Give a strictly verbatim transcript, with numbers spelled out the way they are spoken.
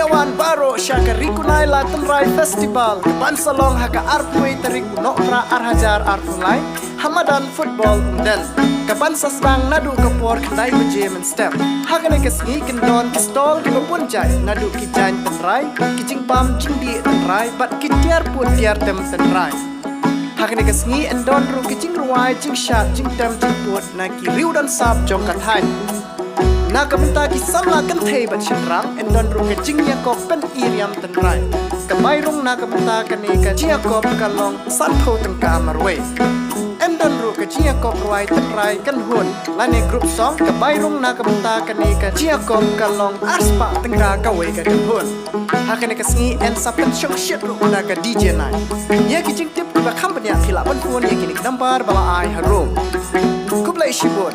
Wan baroh sha ka Rikunai La Tynrai Festival, ka ban sa long ha ka arphew tarik u Nohprah ar hajar arphew lai, ha madan football Umden. Ka ban sa sdang naduh ka por khyndai baje mynstep. Ha kane ka sngi kin don ki stall kiba bun jait, naduh ki jaiñ tynrai, ki jingbam jingdih tynrai, bad ki tiar pud tiar tem tynrai. Ha kane ka sngi yn don ruh ki jingrwai, jingshad, jingtem, jingpud na ki riew don sap jong ka thaiñ. Na ka bynta ki samla kynthei bad shynrang, yn don ruh ka jingïakop pyni riam tynrai. Ka bai rung na ka bynta kane ka jingïakop ka long sanphew tyngka marwei. Yn don ruh ka jingïakop rwai tynrai kynhun lane group song. Ka bai rung na ka bynta kane ka jingïakop ka long arspah tyngka kawei ka kynhun. Ha kane ka sngi yn sa pynshongshit ruh na ka D J night. Ïa ki jingtip kiba kham bniah phi lah ban phone ïa kine ki nambar ba la ai harum. Khublei shibun.